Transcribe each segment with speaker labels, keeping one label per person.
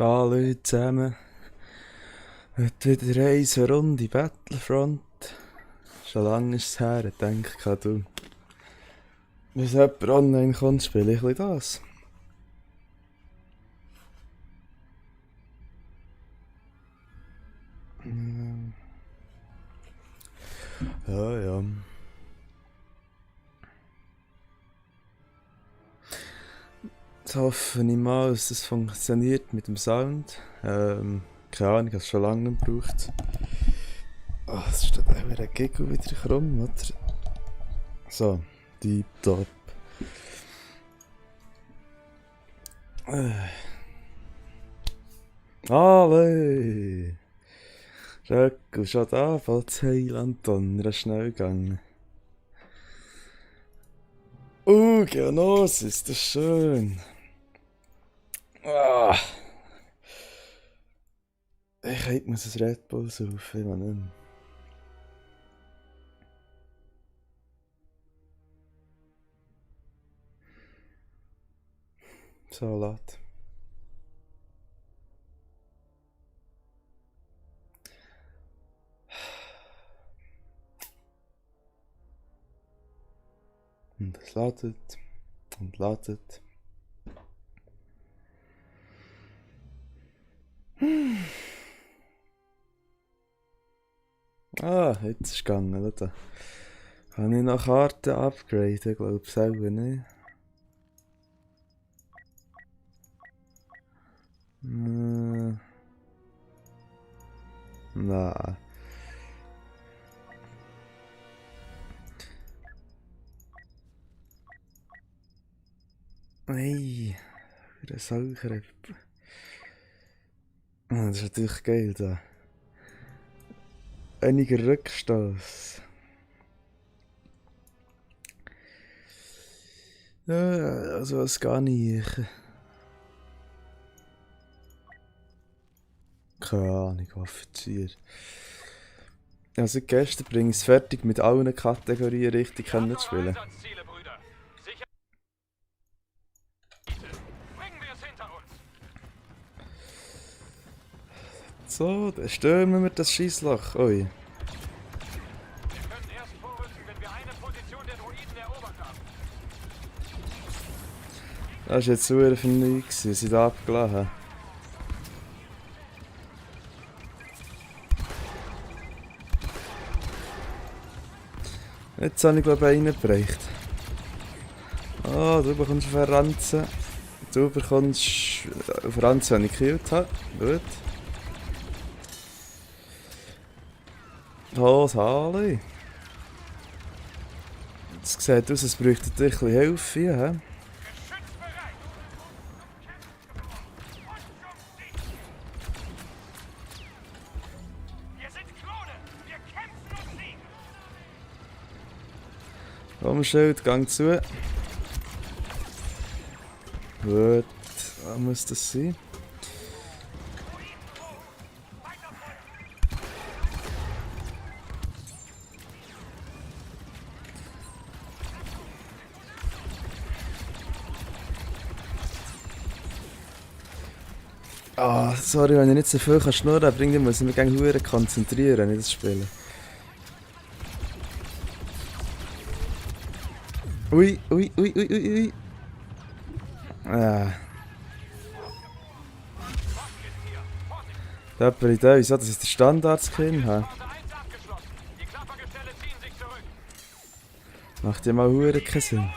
Speaker 1: Paar Leute zusammen. Heute wieder eine Runde Battlefront. Schon lange ist es her, ich denke, du. Wenn jemand online kommt, spiele ich ein bisschen das. Ja, ja. Jetzt hoffe ich mal, dass das funktioniert mit dem Sound. Keine Ahnung, ich habe es schon lange nicht gebraucht. Ah, es steht auch wieder ein Giggle wieder krumm, oder? So, Deep Top. Alle! Röckel, schon da, fällt das Heiland Donner, schnell gegangen. Geonosis, das ist schön. Ah. Ich muss ein Red Bull saufen, ich will nicht mehr. Salat. Und es ladet und ladet. Ah, jetzt ist es gegangen, oder? Kann ich noch Karten upgraden? Ich glaube selber nicht. Nein. Nein, wieder Sauerkrepp. Das ist natürlich geil da. Einiger Rückstoß. Ja, also was gar nicht. Keine Ahnung, Offizier. Also gestern bringe ich es fertig, mit allen Kategorien richtig zu spielen. So, dann stürmen wir das Scheissloch. Ui. Das war jetzt super vernünftig, was ich da abgelassen habe. Jetzt habe ich glaube ich einen reingebracht. Du bekommst auf Ranzen. Du bekommst auf Ranzen, wenn ich gekillt habe. Gut. Oh, Sali. Es sieht aus, es bräuchte ein bisschen Hilfe hier. He? Komm, Schild, Gang zu. Gut, was muss das sein? Sorry, wenn ich nicht so viel schnurren kann, muss ich mich gerne konzentrieren, wenn ich das spiele. Ui. Da ich da, wieso, dass ich den Standard-Skin habe. Macht ja mal keinen Sinn.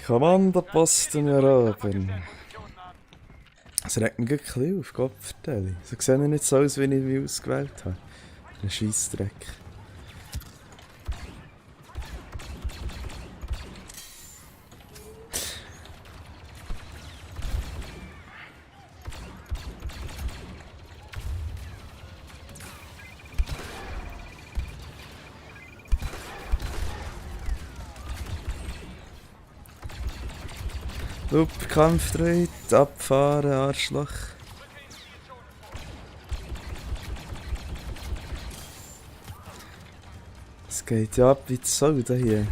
Speaker 1: Kommandoposten erobern. Es regt mich wirklich ein bisschen auf, Gott vertelle. So sehen ja nicht so aus, wie ich mich ausgewählt habe. Ein Scheissdreck. Super, Kampfdreht, abfahren, Arschloch. Es geht ja ab wie die Sau da hier.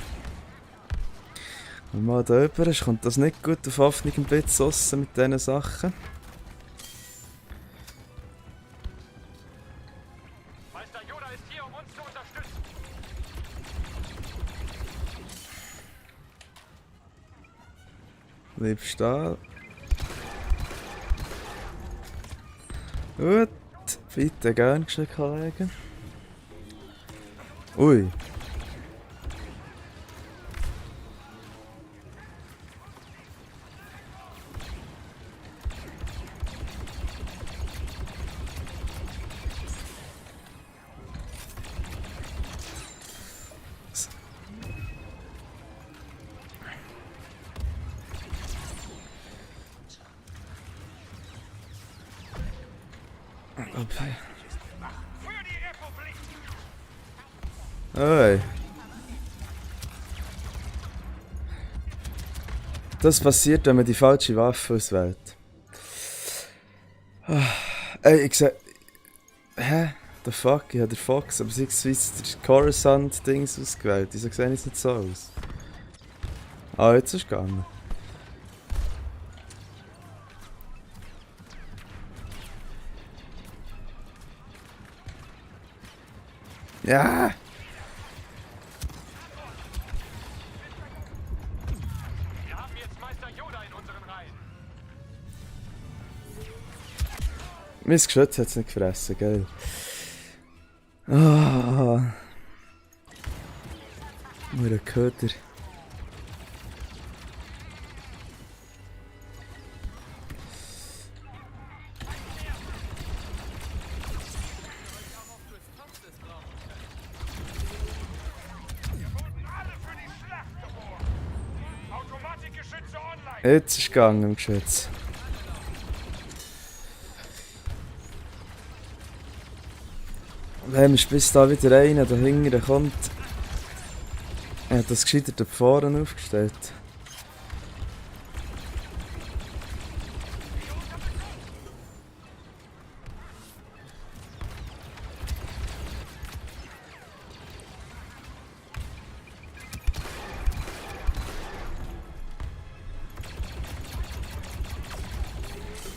Speaker 1: Wenn man da rüber ist, kommt das nicht gut auf offenem Blitz raus mit diesen Sachen.
Speaker 2: Meister Yoda ist hier, um uns zu unterstützen.
Speaker 1: Bleibst da. Gut, bitte gern geschehen, Kollegen. Ui. Okay.
Speaker 2: Für die Republik!
Speaker 1: Oi. Das passiert, wenn man die falsche Waffe auswählt. Ey, ich seh... Hä? The fuck? Ich habe den Fox, aber sie hat der Coruscant-Dings ausgewählt. Wieso sehen es nicht so aus? Ah, jetzt ist es gegangen. Ja!
Speaker 2: Wir haben jetzt Meister Yoda in unseren Reihen.
Speaker 1: Mein Geschütz hat es nicht gefressen, gell? Ah! Nur ein Köder.
Speaker 2: Alle für die Schlacht geboren. Automatikgeschütze online.
Speaker 1: Jetzt ist es gegangen im Geschütz. Wenn bis da wieder einer dahinter kommt, er hat das gescheitert da vorne aufgestellt.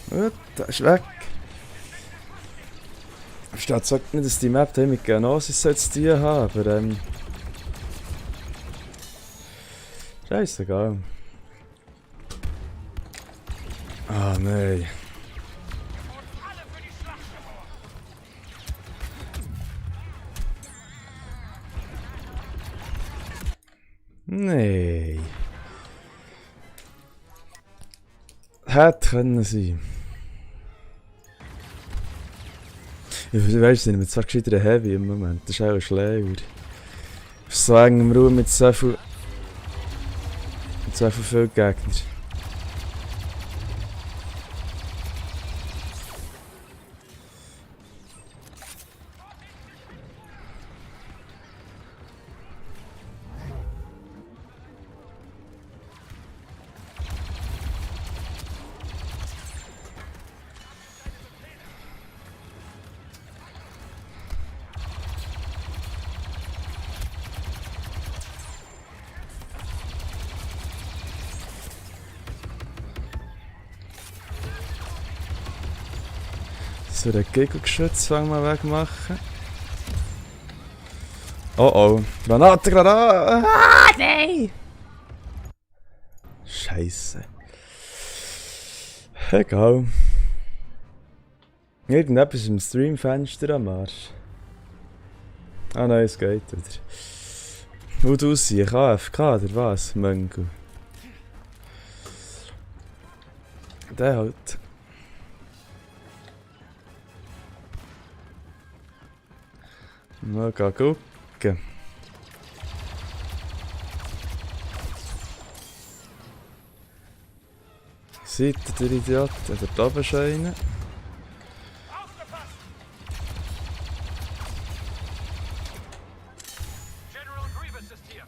Speaker 1: Gut, der ist weg. Statt sagt nicht, dass die Map mit Geonosis zu tun haben, aber scheißegal. Ah nein.
Speaker 2: Alle für die Schlacht geboren.
Speaker 1: Nee. Hätte können sein. Ich weiss nicht, mit so gescheiter Heavy im Moment. Das ist auch schlecht. Auf so engem Raum mit so viel Gegner. So, den Gegengeschütz mal wegmachen. Oh oh, Granate, Granate! Ah, nein! Scheiße. Egal. Irgendetwas im Streamfenster am Arsch. Ah nein, es geht wieder. Wo du siehst, AFK oder was, Möngo? Der halt. Mal gucken. Seid ihr der Idiot? Oder da oben schon einer?
Speaker 2: Aufgepasst! General Grievous ist hier.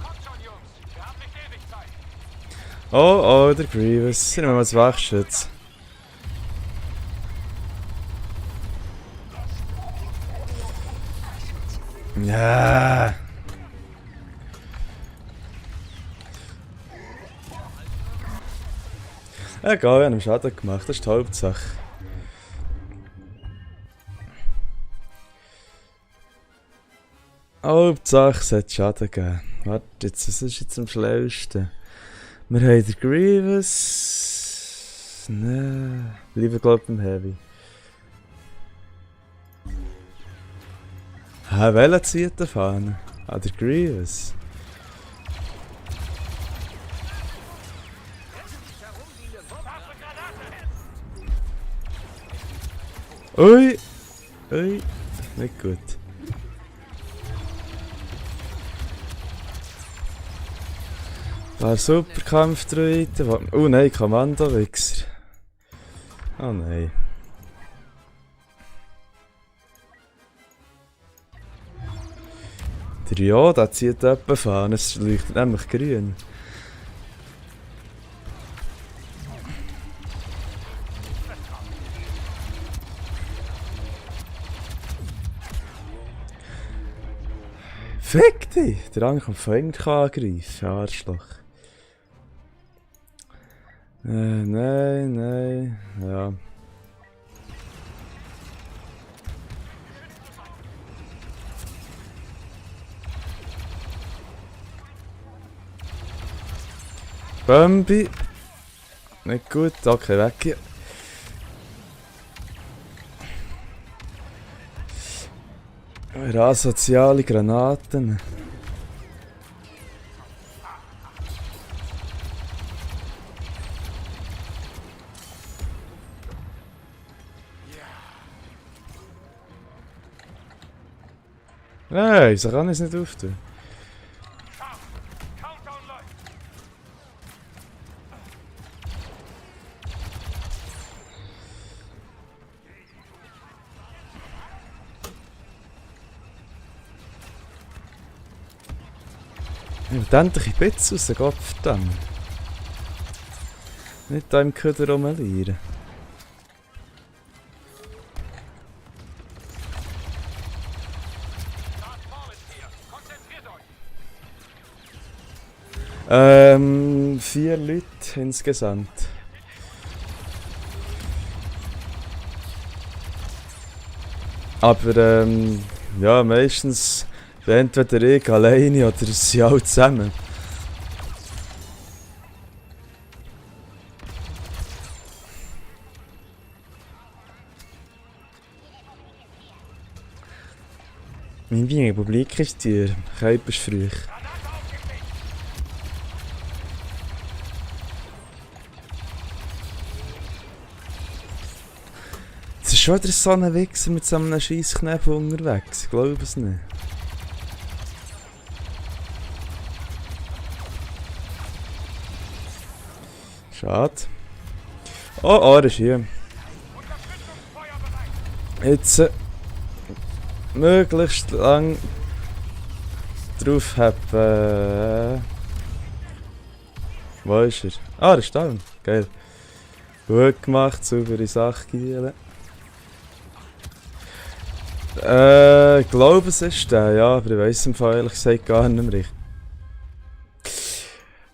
Speaker 2: Kommt schon, Jungs. Wir haben nicht ewig Zeit.
Speaker 1: Oh oh, der Grievous. Nehmen wir mal das Wachschütz. Ja. Egal, ich habe einen Schaden gemacht, das ist die Hauptsache. Hauptsache, es hat Schaden gegeben. Warte, jetzt, was ist jetzt am schlausten? Wir haben den Grievous. Nein. Lieber glaub beim Heavy. Ha, welcher zieht der Fahne? Ah, der Grievous. Ui! Ui! Nicht gut. Ein paar super Kampfdruiden. Oh nein, Kommando-Wichser. Oh nein. Der Yoda zieht jemanden Fahne, es leuchtet nämlich grün. Fick dich! Der andere kommt von hinten angreifen, Arschloch. Nein, nein, ja. Bambi. Nicht gut, okay, weg hier. Asoziale Granaten. Nein, so kann ich es nicht auftun.
Speaker 2: Countdown läuft.
Speaker 1: Ich will endlich in die Pizza raus, Gott verdammt. Nicht da im Köder rumlieren.
Speaker 2: Konzentriert euch.
Speaker 1: 4 Leute insgesamt. Aber ja, meistens entweder ich alleine oder sie alle zusammen. Meine Republik ist dir, Kaip ist früh. Es ist schon wieder so ein Wichser mit so einem Scheissknebel unterwegs, ich glaube es nicht. Schade. Oh, oh, er ist hier.
Speaker 2: Unterstützungsfeuer bereit.
Speaker 1: Jetzt möglichst lang drauf haben. Wo ist er? Ah, er ist da. Geil. Gut gemacht, saubere Sache, Giele. Ich glaube es ist der, ja, aber ich weiss im Fall ehrlich gesagt gar nicht mehr richtig.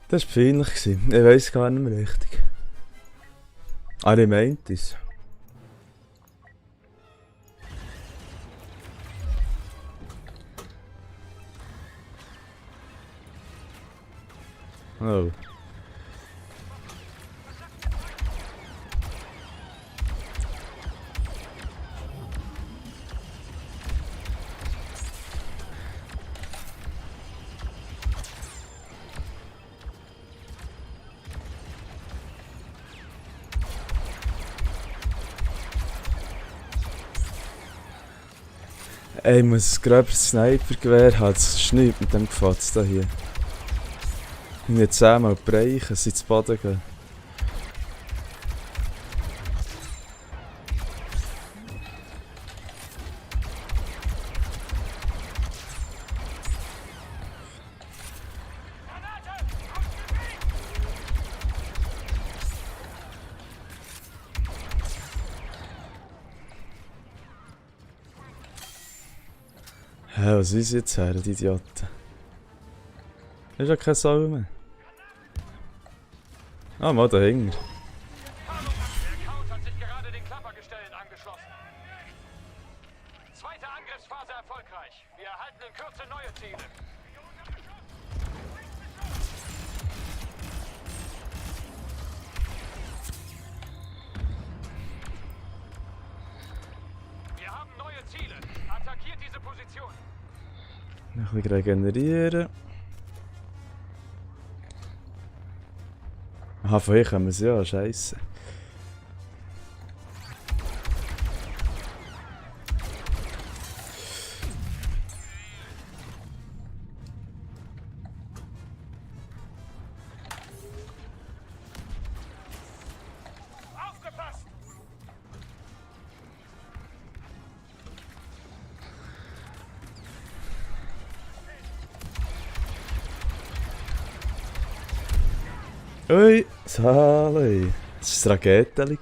Speaker 1: Das war peinlich. Ich weiss gar nicht mehr richtig. Ah, ich meinte es. Oh. Ey, ich muss ein gröberes Snipergewehr haben, das ist nichts mit dem Gefatz da hier. Ich muss jetzt einmal brechen, sie zu Boden gehen. Hä, was ist jetzt her, die Idioten? Ist ja kein Sau mehr. Ah, mal dahinter.
Speaker 2: Der Count hat sich gerade den Klappergestellen angeschlossen. Zweite Angriffsphase erfolgreich. Wir erhalten in Kürze neue Ziele. Wir haben neue Ziele. Attackiert diese Position.
Speaker 1: Noch ein bisschen regenerieren. Aha, von hier kommen sie ja, scheisse.
Speaker 2: Aufgepasst!
Speaker 1: Ui, Sali. Das war ein Raketeli.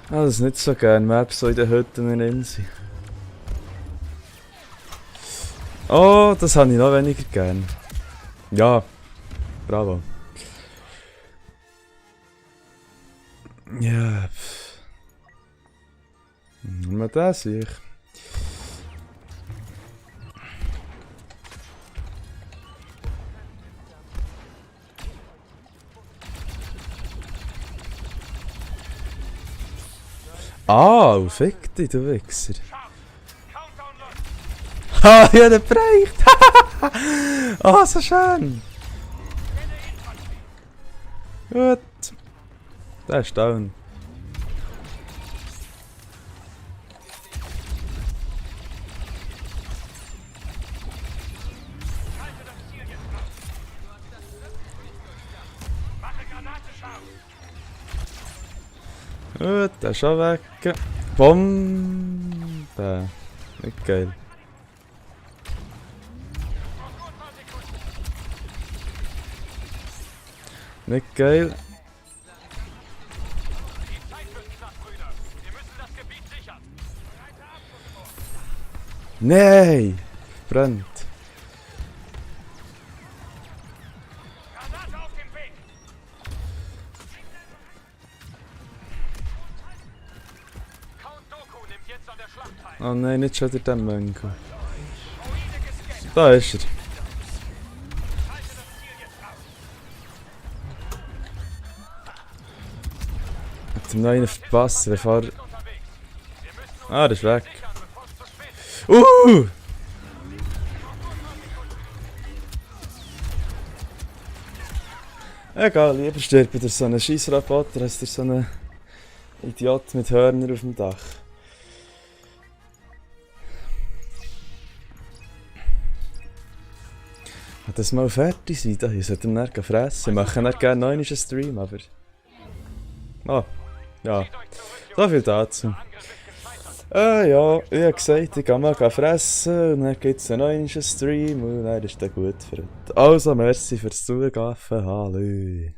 Speaker 1: Ah, das ist nicht so gerne. Maps so in den Hütten in Insel. Oh, das habe ich noch weniger gern. Ja, bravo. Ja, Nur das sehe ich. Ah, fick dich, du Wichser.
Speaker 2: Countdown läuft.
Speaker 1: Ah, ja, der bereicht. Ah, so schön. Gut. Der ist down.
Speaker 2: Halte das Ziel jetzt ab. Mache Granate scharf.
Speaker 1: Gut, der ist schon weg. Bombe. Nicht geil.
Speaker 2: Noch nur 20 Sekunden.
Speaker 1: Nicht geil.
Speaker 2: Die Zeit wird knapp, Brüder. Wir müssen das Gebiet sichern. Breite Abschusswurf.
Speaker 1: Nein! Brennt.
Speaker 2: Granate auf dem Weg. Count Doku nimmt jetzt an der Schlacht teil.
Speaker 1: Oh nein, nicht schon wieder der Mönch.
Speaker 2: Ruine gescannt.
Speaker 1: Da ist er.
Speaker 2: Halte das Ziel jetzt ab.
Speaker 1: Hat ihm noch einen verpasst, bevor...
Speaker 2: Sind unterwegs. Wir müssen uns
Speaker 1: Ah, der ist weg.
Speaker 2: sichern, bevor es zu spät ist.
Speaker 1: Egal, lieber stirbt durch so einen Scheissroboter als durch so einen Idiot mit Hörner auf dem Dach. Hat das mal fertig sein? Da hier sollte man dann fressen. Wir machen dann gerne noch einen Stream, aber... Ah, ja. So viel dazu. Ja, ich habe gesagt, ich kann mal fressen und dann gibt es einen neuen Stream und dann ist der gut für heute. Also, merci fürs Zugehen. Hallo.